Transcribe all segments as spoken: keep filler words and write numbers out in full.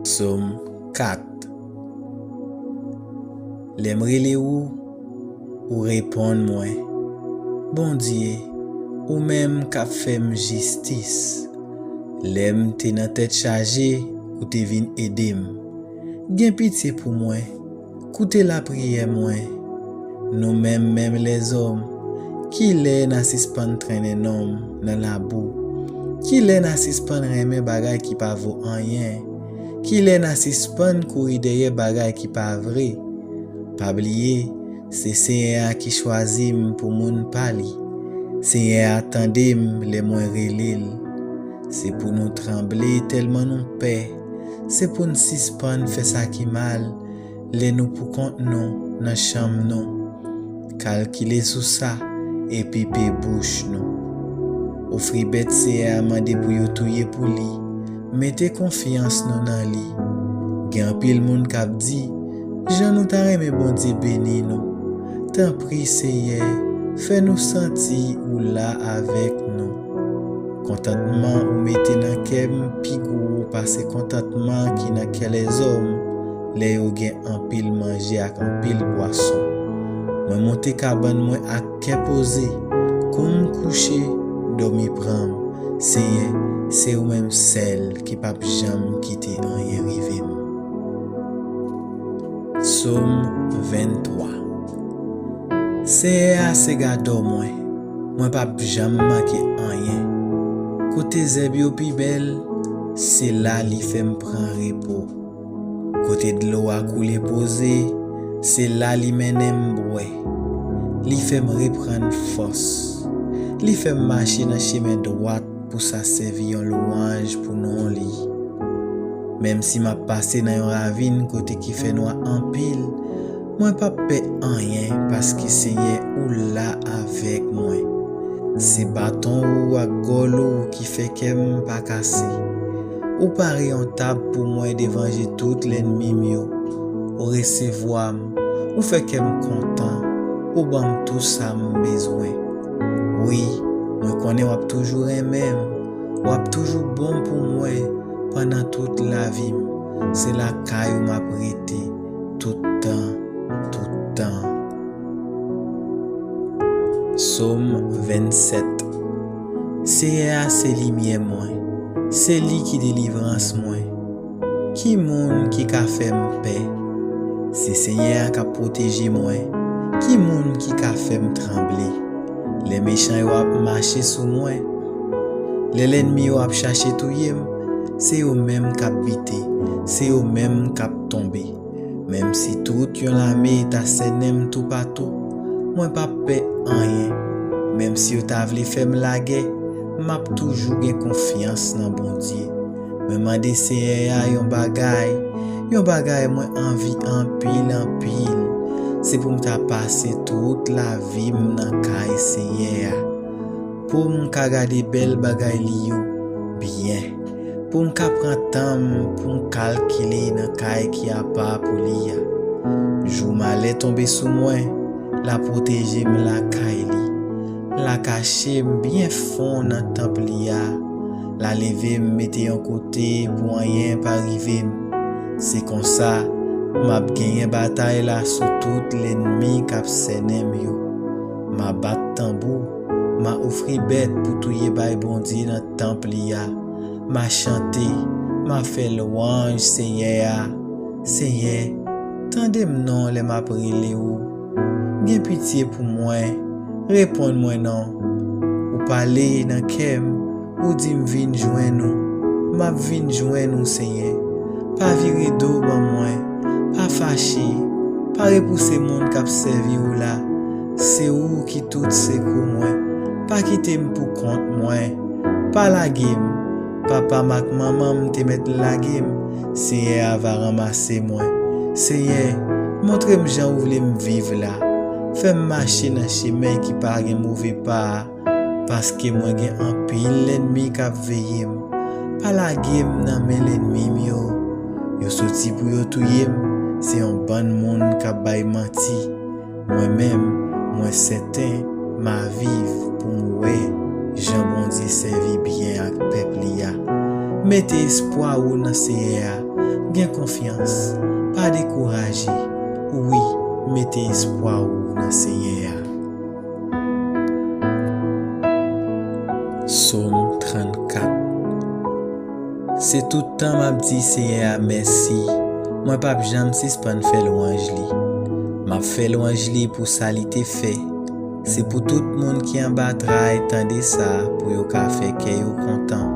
Sòm kat. Lè m rele ou, ou reponn mwen. Bondye, ou menm k ap fè m jistis. Lè m te nan tèt chaje, ou te vin ede m. Gen pitye pou mwen, koute lapriyè mwen. Nou menm, menm lèzòm, kilè n a sispann trennen nonm nan labou? Kilè n a sispann renmen bagay ki pa vo anyen? Kilè n a sispann kouri dèyè bagay ki pa vre? Pa bliye, se Senyè a ki chwazi m pou moun pa li. Senyè a tande m lè mwen rele l. Se pou nou tranble tèlman nou pè. Se pou n sispann fè sa ki mal lè nou poukont nou nan chanm nou. Kalkile sou sa epi pe bouch nou. Ofri bèt Senyè a mande pou yo touye pou li. Mete konfyans nou nan li. Gen anpil moun k ap di, jan nou ta renmen Bondye beni nou. Tanpri, Senyè, fè nou santi ou la avèk nou. Kontantman ou mete nan kè m pi gwo pase kontantman ki nan kè lèzòm lè yo gen anpil manje ak anpil bwason. Mwen monte kabann mwen ak kè poze, kou m kouche, dòmi pran m. Senyè, se ou menm sèl ki p ap janm kite anyen rive m. Sòm venntwa. Senyè a se gadò mwen, mwen p ap janm manke anyen. Kote zèb yo pi bèl, se la li fè m pran repo. Kote dlo a koule poze, se la li mennen m bwè. Li fè m reprann fòs. Li fè m mache nan chemen dwat pou sa sèvi yon lwanj pou non li. Menm si m ap pase nan yon ravin kote ki fè nwa anpil, mwen p ap pè anyen, paske Senyè ou la avèk mwen. Se baton ou ak gòl ou ki fè kè m pa kase. Ou pare yon tab pou mwen devan je tout lènmi m yo. Ou resevwa m, ou fè kè m kontan, ou ban m tou sa m bezwen. Wi, mwen konnen w ap toujou renmen m, w ap toujou bon pou mwen pandan tout lavi m. Se lakay ou m ap rete tout tan, tout tan. Sòm vennsèt. Senyè a se limyè mwen, se li ki delivrans mwen. Ki moun ki ka fè m pè? Se Senyè a k ap pwoteje mwen. Ki moun ki ka fè m tranble? Lè mechan yo ap mache sou mwen, lè lènmi yo ap chache touye m, se yo menm k ap bite, se yo menm k ap tonbe. Menm si tout yon lame ta sènen m toupatou, mwen p ap pè anyen. Menm si yo ta vle fè m lagè, m ap toujou gen konfyans nan Bondye. Mwen mande Senyè a yon bagay, yon bagay mwen anvi anpil, anpil. Se pou m ta pase tout lavi m nan kay Senyè a, pou m ka gade bèl bagay li yo byen, pou m ka pran tan m pou m kalkile nan kay ki apa pou li a. Jou malè tonbe sou mwen, l a pwoteje m lakay li. L a kache m byen fon nan tanp li a. L a leve m mete yon kote pou anyen pa rive m. Se konsa, m ap genyen batay la sou tout lènmi k ap sènen m yo. M a bat tanbou, m a ofri bèt pou touye bay Bondye nan tanp li a. M a chante, m a fè lwanj Senyè a. Senyè, tande m non lè m ap rele ou. Gen pitye pou mwen, reponn mwen non. Ou pale nan kè m, ou di m vin jwenn ou. M ap vin jwenn ou, Senyè. Pa vire do ban mwen, pa fache, pa repouse moun k ap sèvi ou la. Se ou ki tout sekou mwen. Pa kite m pou kont mwen. Pa lage m. Papa m ak manman m te mèt lage m. Senyè a va ranmase mwen. Senyè, montre m jan ou vle m viv la. Fè m mache nan chemen ki pa gen move pa a, paske mwen gen anpil lènmi k ap veye m. Pa lage m nan men lènmi m yo. Yo soti pou yo touye m. Se yon bann moun k ap bay manti. Mwen menm, mwen sèten, m a viv pou m wè jan Bondye sèvi byen ak pèp li a. Mete espwa ou nan Senyè a. Gen konfyans, pa dekouraje. Wi, mete espwa w nan Senyè a. Sòm trannkat. Se tout tan m ap di Senyè a mèsi, mwen p ap janm sispann fè lwanj li. M ap fè lwanj li pou sa li te fè. Se pou tout moun ki anba tray tande sa pou yo ka fè kè yo kontan.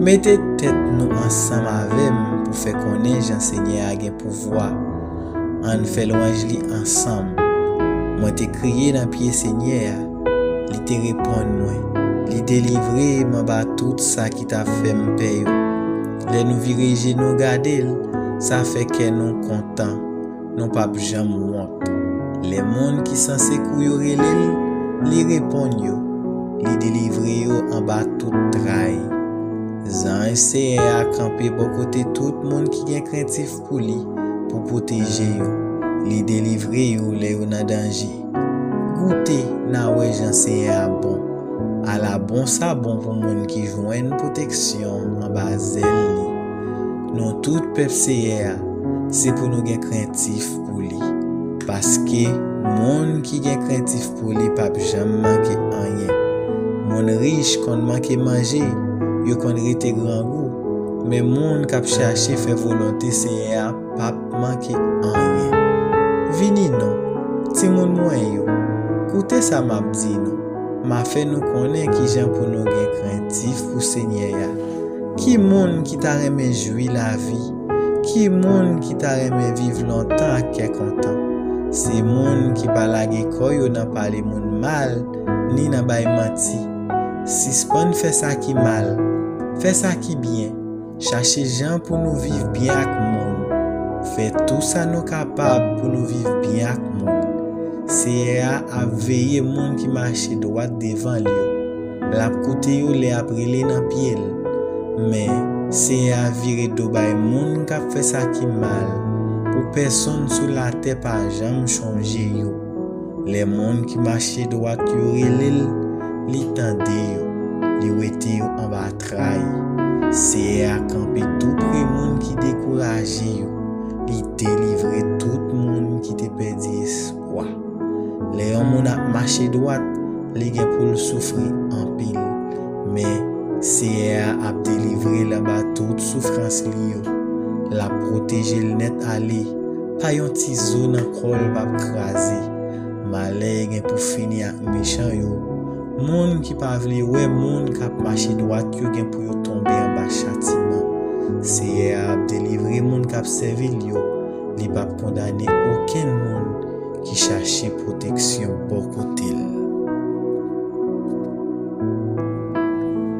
Mete tèt nou ansanm avè m pou fè konnen jan Senyè a gen pouvwa. Ann fè lwanj li ansanm. Mwen te kriye nan pye Senyè a, li te reponn mwen. Li delivre m anba tout sa ki t ap fè m pè yo. Lè nou vire je nou gade l, sa fè kè nou kontan. Nou p ap janm wont. Lè moun ki san sekou yo rele l, li reponn yo. Li delivre yo anba tout tray. Zanj Senyè a kanpe bò kote tout moun ki gen krentif pou li pou pwoteje yo. Li delivre yo lè yo nan danje. Goute, n a wè jan Senyè a bon. Ala bon sa bon pou moun ki jwenn pwoteksyon anba zèl li. Nou tout pèp Senyè a, se pou nou gen krentif pou li. Paske moun ki gen krentif pou li p ap janm manke anyen. Moun rich konn manke manje, yo konn rete grangou, men moun k ap chache fè volonte Senyè a p ap manke anyen. Vini non, timoun mwen yo, koute sa m ap di nou. M a fè nou konnen kijan pou nou gen krentif pou Senyè a. Ki moun ki ta renmen jwi lavi? Ki moun ki ta renmen viv lontan ak kè kontan? Se moun ki pa lage kò yo nan pale moun mal, ni nan bay manti. Sispann fè sa ki mal. Fè sa ki byen. Chache jan pou nou viv byen ak moun. Fè tou sa nou kapab pou nou viv byen ak moun. Seyè a ap veye moun ki mache dwat devan l yo. L ap koute yo lè y ap rele nan pye l. Men, Seyè a vire do bay moun k ap fè sa ki mal, pou pèsonn sou latè pa janm chonje yo. Lè moun ki mache dwat yo rele l, li tande yo, li wete yo anba tray. Seyè a kanpe toupre moun ki dekouraje yo, li delivre tout moun ki te pèdi espwa. Lè yon moun ap mache dwat, li gen pou l soufri anpil. Men, Seyè a ap delivre l anba tout soufrans li yo. L ap pwoteje l nèt ale. Pa yon ti zo nan kò l p ap kraze. Malè gen pou fini ak mechan yo. Moun ki pa vle wè moun k ap mache dwat yo gen pou yo tonbe anba chatiman. Seyè a ap delivre moun k ap sèvi l yo. Li p ap kondane okenn moun ki chache pwoteksyon bò kote l.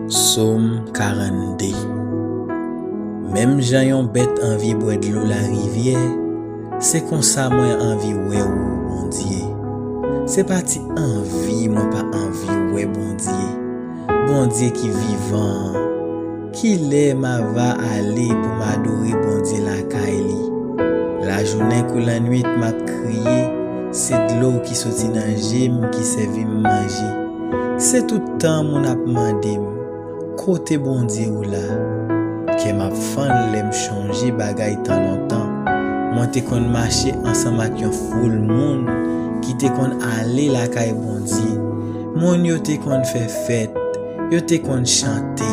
Sòm karannde. Menm jan yon bèt anvi bwè dlo larivyè, se konsa mwen anvi wè ou, Bondye. Se pa ti anvi mwen pa anvi wè Bondye, Bondye ki vivan an. Kilè m a va ale pou m adore Bondye lakay li? Lajounen kou lannuit m ap kriye, se dlo ki soti nan je m ki sèvi m manje. Se tout tan moun ap mande m, kote Bondye ou la? Kè m ap fann lè m chonje bagay tan lontan. Mwen te konn mache ansanm ak yon foul moun ki te konn ale lakay Bondye. Moun yo te konn fè fèt, yo te konn chante,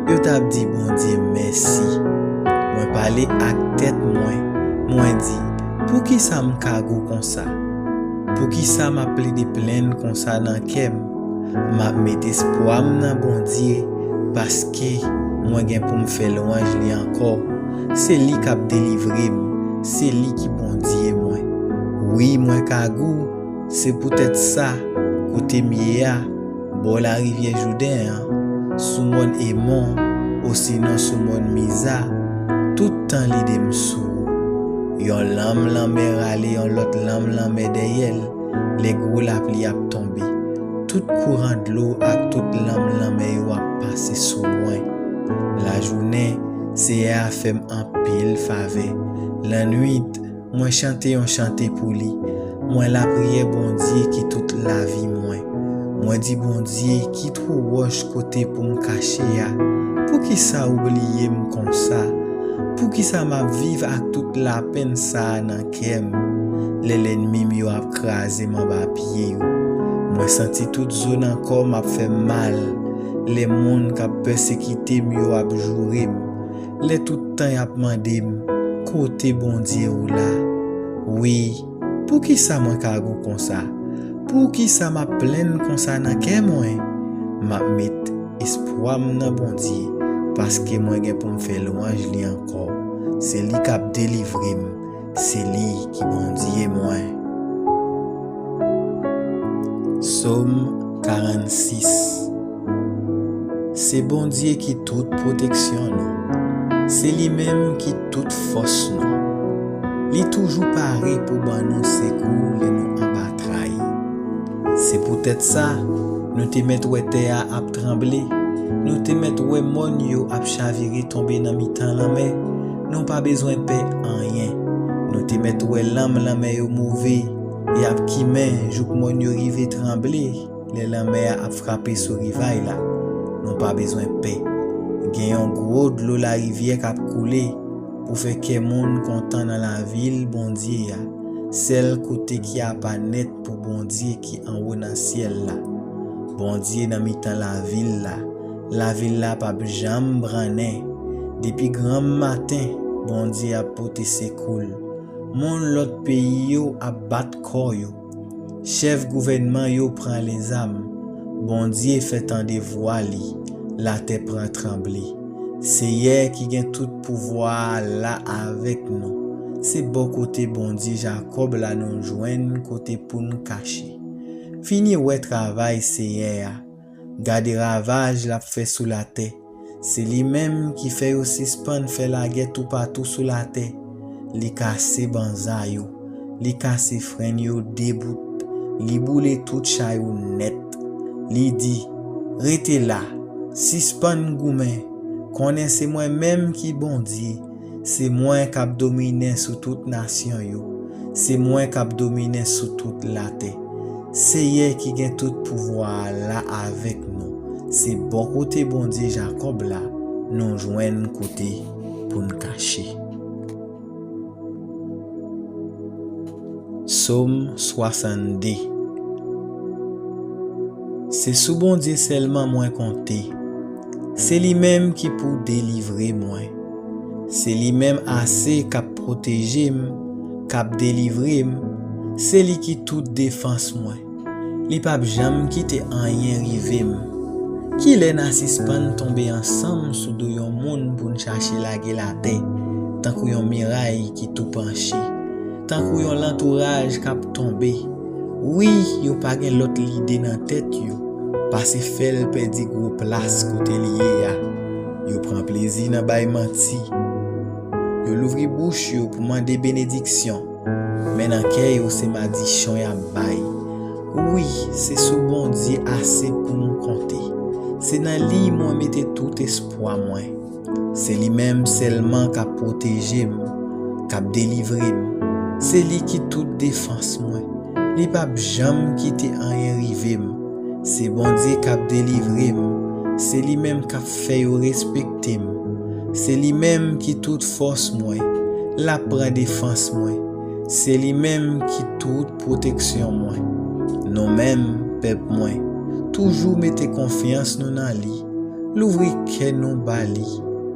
yo t ap di Bondye mèsi. Mwen pale ak tèt mwen, mwen di, poukisa m kagou konsa? Poukisa m ap plede plenn konsa nan kè m? M ap met espwa m nan Bondye, paske mwen gen pou m fè lwanj li ankò. Se li k ap delivre m, se li ki Bondye mwen. Wi, mwen kagou, se poutèt sa, kote m ye a, bò larivyè Jouden an, sou mòn Emon, osinon sou mòn Miza, tout tan lide m sou ou. Yon lanm lanmè rale yon lòt lanm lanmè dèyè l, lè gwo lapli ap tonbe. Tout kouran dlo ak tout lanm lanmè yo ap pase sou mwen. Lajounen, Seyè a fè m anpil favè. Lannuit, mwen chante yon chante pou li. Mwen lapriyè Bondye ki tout lavi mwen. Mwen di Bondye ki twou wòch kote pou m kache a. Poukisa ou bliye m konsa? Poukisa m ap viv ak tout lapenn sa a nan kè m, lè lènmi m yo ap kraze m anba pye yo? Mwen santi tout zo nan kò m ap fè m mal, lè moun k ap pèsekite m yo ap joure m, lè tout tan y ap mande m, "Kote Bondye ou la?" Wi, poukisa mwen ka gou konsa? Poukisa m ap plenn konsa nan kè mwen? M ap met espwa m nan Bondye, paske mwen gen pou m fè lwanj li ankò. Se li k ap delivre m, se li ki Bondye mwen. Sòm karannsis. Se Bondye ki tout pwoteksyon nou. Se li menm ki tout fòs nou. Li toujou pare pou ban nou sekou lè nou anba tray. Se poutèt sa, nou te mèt wè tè a ap tranble, nou te mèt wè mòn yo ap chavire tonbe nan mitan lanmè, nou pa bezwen pè anyen. Nou te mèt wè lanm lanmè yo move, y ap kimen jouk mòn yo rive tranble lè lanmè a ap frape sou rivay la. Nou pa bezwen pè. Gen yon gwo dlo larivyè k ap koule pou fè kè moun kontan nan lavil Bondye a, sèl kote ki apa nèt pou Bondye ki anwo nan syèl la. Bondye nan mitan lavil la. Lavil la p ap janm brannen. Depi granm maten, Bondye ap pote sekou l. Moun lòt peyi yo ap bat kò yo. Chèf gouvènman yo pran lezam. Bondye fè tande vwa li. Latè pran tranble. Seyè ki gen tout pouvwa a la avèk nou. Se bò kote Bondye Jakòb la nou jwenn kote pou n kache. Vini wè travay Seyè a. Gade ravaj l ap fè sou latè. Se li menm ki fè yo sispann fè lagè toupatou sou latè. Li kase banza yo. Li kase frenn yo de bout. Li boule tout cha yo nèt. Li di, "Rete la, sispann goumen. Konnen se mwen menm ki Bondye. Se mwen k ap dominen sou tout nasyon yo. Se mwen k ap dominen sou tout latè." Seyè ki gen tout pouvwa a la avèk nou. Se bò kote Bondye Jakòb la nou jwenn kote pou n kache. Sòm swasannde. Se sou Bondye sèlman mwen konte. Se li menm ki pou delivre mwen. Se li menm ase k ap pwoteje m, k ap delivre m. Se li ki tout defans mwen. Li p ap janm kite anyen rive m. Kilè n a sispann tonbe ansanm sou do yon moun pou n chache lage l atè, tankou yon miray ki tou panche, tankou yon lantouraj k ap tonbe? Wi, yo pa gen lòt lide nan tèt yo, pase fè l pèdi gwo plas kote l ye a. Yo pran plezi nan bay manti. Yo louvri bouch yo pou mande benediksyon, men nan kè yo se madichon y ap bay. Wi, se sou Bondye ase pou m konte. Se nan li mwen mete tout espwa mwen. Se li menm sèlman k ap pwoteje m, k ap delivre m. Se li ki tout defans mwen. Li p ap janm kite anyen rive m. Se Bondye k ap delivre m. Se li menm k ap fè yo respekte m. Se li menm ki tout fòs mwen. L ap pran defans mwen. Se li menm ki tout pwoteksyon mwen. Nou menm, pèp mwen, toujou mete konfyans nou nan li. Louvri kè nou ba li,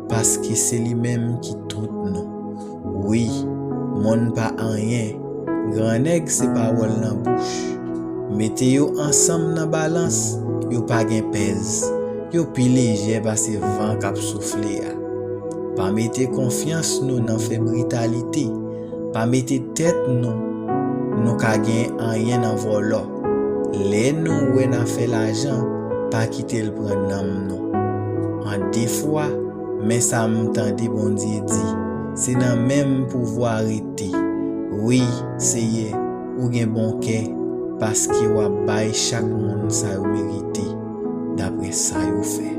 paske se li menm ki tout nou. Wi, moun pa anyen, grannèg se pawòl nan bouch. Mete yo ansanm nan balans, yo pa gen pèz. Yo pi lejè pase van k ap soufle a. Pa mete konfyans nou nan fè britalite. Pa mete tèt nou, nou ka gen anyen nan vòlò. Lè nou wè n a fè lajan, pa kite l pran nanm nou. An de fwa, men sa m tande Bondye di, se nan men m pouvwa rete. Wi, Seyè, ou gen bon kè, paske w ap bay chak moun sa yo merite, dapre sa yo fè.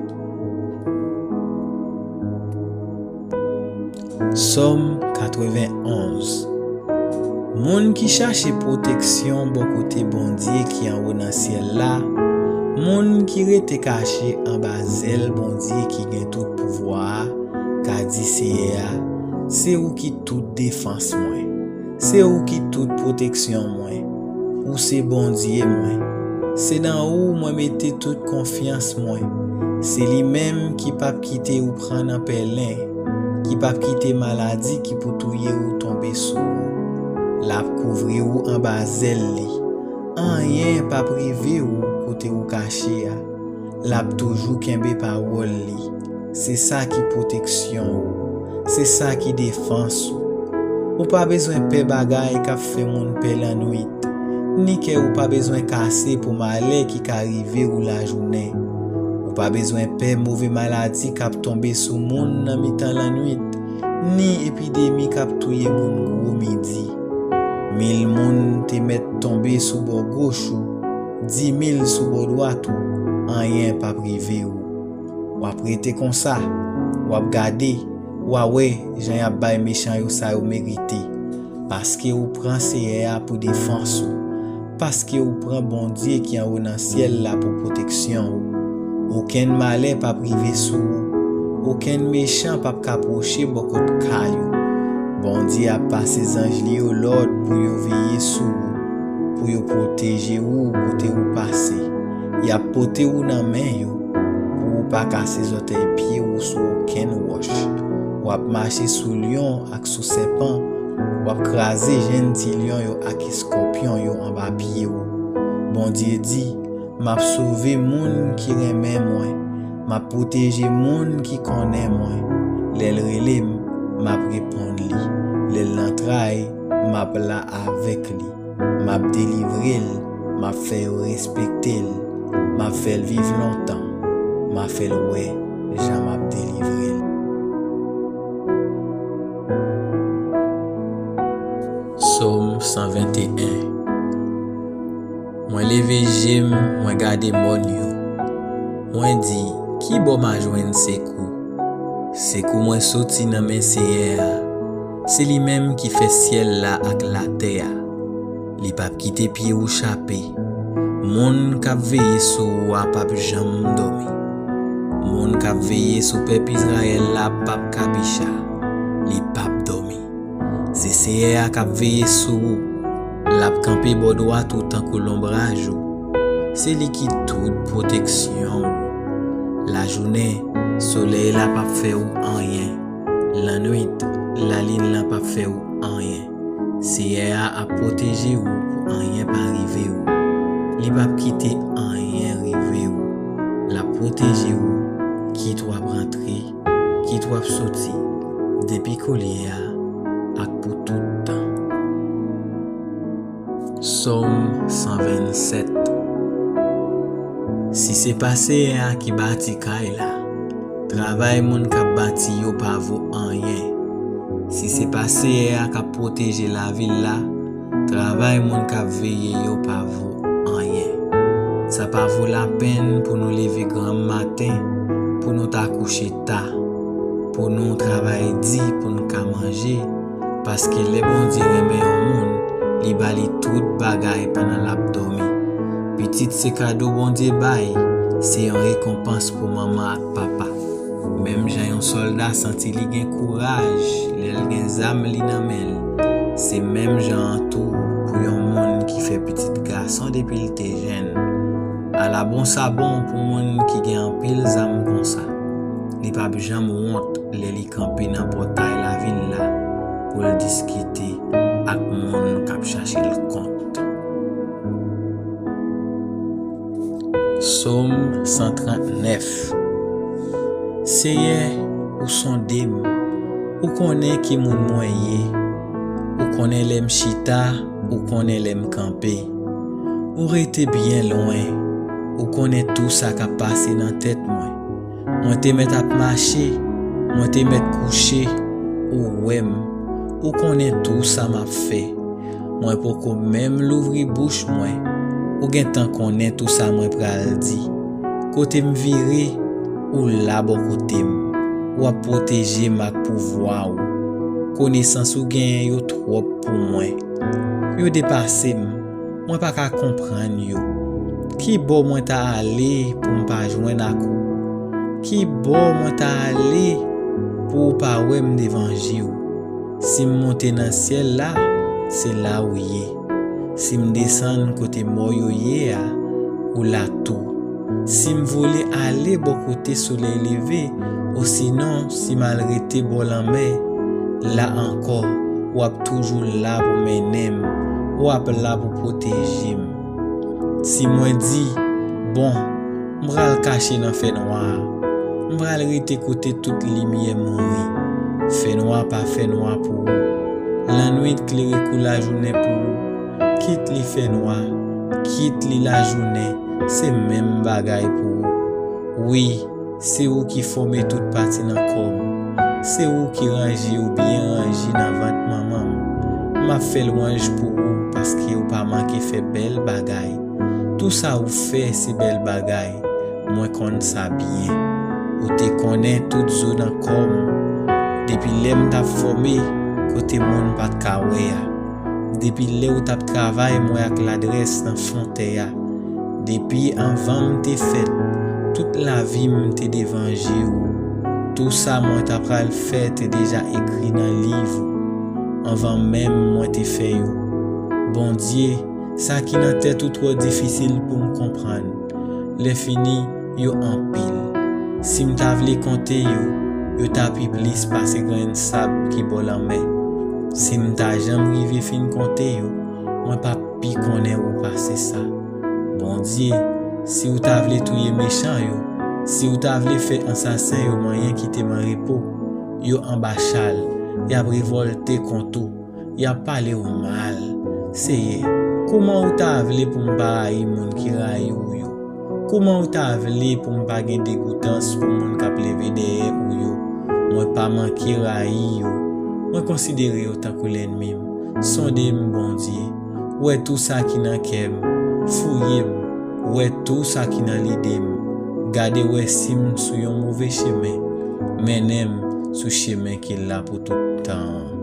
Sòm katrevenn onz. Moun ki chache pwoteksyon bò kote Bondye ki anwo nan syèl la, moun ki rete kache anba zèl Bondye ki gen tout pouvwa a, ka di Seyè a, Se ou ki tout defans mwen. Se ou ki tout pwoteksyon mwen. Ou se Bondye mwen. Se nan ou mwen mete tout konfyans mwen. Se li menm ki p ap kite ou pran nan pèlen, ki p ap kite maladi ki pou touye ou tonbe sou ou. L ap kouvri ou anba zèl li. Anyen p ap rive ou kote ou kache a. L ap toujou kenbe pawòl li. Se sa ki pwoteksyon ou. Se sa ki defans ou. Ou pa bezwen pè bagay k ap fè moun pè lannwit, ni kè ou pa bezwen kase pou malè ki ka rive ou lajounen. Ou pa bezwen pè move maladi k ap tonbe sou moun nan mitan lannwit, ni epidemi k ap touye moun gwo midi. Mil moun te mèt tonbe sou bò goch ou, dimil sou bò dwat ou, anyen p ap rive ou. W ap rete konsa, w ap gade, w a wè jan y ap bay mechan yo sa yo merite, paske ou pran Seyè a pou defans ou, paske ou pran Bondye ki anwo nan syèl la pou pwoteksyon ou. Okenn malè p ap rive sou ou, okenn mechan p ap ka pwoche bò kot kay ou. Bondye ap pase zanj li yo lòd pou yo veye sou ou, pou yo pwoteje ou kote ou pase. Y ap pote ou nan men yo, pou ou pa kase zòtèy pye ou sou okenn wòch. W ap mache sou lyon ak sou sèpan, w ap kraze jenn ti lyon yo ak eskòpyon yo anba pye ou. Bondye di, M ap sove moun ki renmen mwen, m ap pwoteje moun ki konnen mwen. Lè l rele m, m ap reponn li. Lè l nan tray, m ap la avèk li. M ap delivre l, m ap fè yo respekte l, m ap fè l viv lontan, m ap fè l wè jan m ap delivre l. Sòm san venteyen. Mwen leve je m, mwen gade mòn yo. Mwen di, ki bò m a jwenn sekou? Sekou mwen soti nan men Seyè a. Se li menm ki fè syèl la ak latè a. Li p ap kite pye ou chape. Moun k ap veye sou ou a p ap janm dòmi. Moun k ap veye sou pèp Izrayèl la p ap kabicha. Li p ap dòmi. Se Seyè a k ap veye sou ou. L ap kanpe bò dwat ou tankou lonbraj ou. Se li ki tout pwoteksyon ou. Lajounen, solèy la p ap fè ou anyen. Lannwit, lalin lan p ap fè ou anyen. Seyè a ap pwoteje ou pou anyen pa rive ou. Li p ap kite anyen rive ou. L ap pwoteje ou, kit w ap rantre, kit w ap soti, depi koulye a ak pou tout tan. Sòm san vennsèt. Si se pa Seyè a ki bati kay la, travay moun k ap bati yo pa vo anyen. Si se pa Seyè a k ap pwoteje lavil la, travay moun k ap veye yo pa vo anyen. Sa pa vo lapenn pou nou leve granm maten, pou nou ta kouche ta, pou nou travay di pou n ka manje, paske lè Bondye renmen yon moun, li ba li tout bagay pandan l ap dòmi. Pitit se kado Bondye bay, se yon rekonpans pou manman ak papa. Menm jan yon sòlda santi li gen kouraj lè l gen zam li nan men l, se menm jan an tou pou yon moun ki fè pitit gason depi l te jenn. Ala bon sa bon pou moun ki gen anpil zam konsa. Li p ap janm wont lè li kanpe nan pòtay lavil la pou l diskite ak moun k ap chache l kont. Sòm san trannèf. Seyè, ou sonde m, ou konnen ki moun mwen ye, ou konnen lè m chita, ou konnen lè m kanpe. Ou rete byen lwen, ou konnen tou sa k ap pase nan tèt mwen. Mwen te mèt ap mache, mwen te mèt kouche, ou wè m, ou konnen tou sa m ap fè. Mwen poko menm louvri bouch mwen, ou gentan konnen tou sa mwen pral di. Kote m vire, ou la bò kote m, w ap pwoteje m ak pouvwa ou. Konesans ou genyen yo twòp pou mwen. Yo depase m, mwen pa ka konprann yo. Ki bò mwen ta ale pou m pa jwenn ak ou? Ki bò mwen ta ale pou ou pa wè m devan je w? Si m monte nan syèl la, se la ou ye. Si m desann kote mò yo ye a, ou la tou. Si m vole ale bò kote solèy leve, osinon si m al rete bò lanmè, la ankò, w ap toujou la pou mennen m, w ap la pou pwoteje m. Si mwen di, "Bon, m pral kache nan fènwa a, m pral rete kote tout limyè mouri." Fènwa pa fènwa pou ou. Lannwit klere kou lajounen pou ou. Kit li fènwa, kit li lajounen, se menm bagay pou ou. Wi, se ou ki fòme tout pati nan kò m. Se ou ki ranje yo byen ranje nan vant manman m. M ap fè lwanj pou ou paske ou pa manke fè bèl bagay. Tou sa ou fè se bèl bagay. Mwen konn sa byen. Ou te konnen tout zo nan kò m. Depi lè m t ap fòme, kote moun pa t ka wè a. Depi lè ou t ap travay, mwen ak ladrès nan fon tè a. Depi anvan m te fèt, tout lavi m te devan je ou. Tou sa mwen ta pral fè te deja ekri nan liv ou, anvan menm mwen te fè yo. Bondye, sa ki nan tèt ou twò difisil pou m konprann. Lèfini, yo anpil. Si m ta vle konte yo, yo ta pi plis pase grenn sab ki bò lanmè. Si m ta janm rive fin konte yo, mwen p ap pi konnen ou pase sa. Bondye, si ou ta vle touye mechan yo, si ou ta vle fè ansasen yo manyen kite m an repo, yo anba chal, y ap revòlte kont ou, y ap pale w mal. Seyè, kouman ou ta vle pou m pa rayi moun ki rayi ou yo? Kouman ou ta vle pou m pa gen degoutans pou moun k ap leve dèyè ou yo? Mwen pa manke rayi yo. Mwen konsidere yo tankou lènmi m. Sonde m, Bondye. Wè tou sa ki nan kè m. Fouye m. Wè tou sa ki nan lide m. Gade wè si m sou yon move chemen. Mennen m sou chemen ki la pou tout tan an.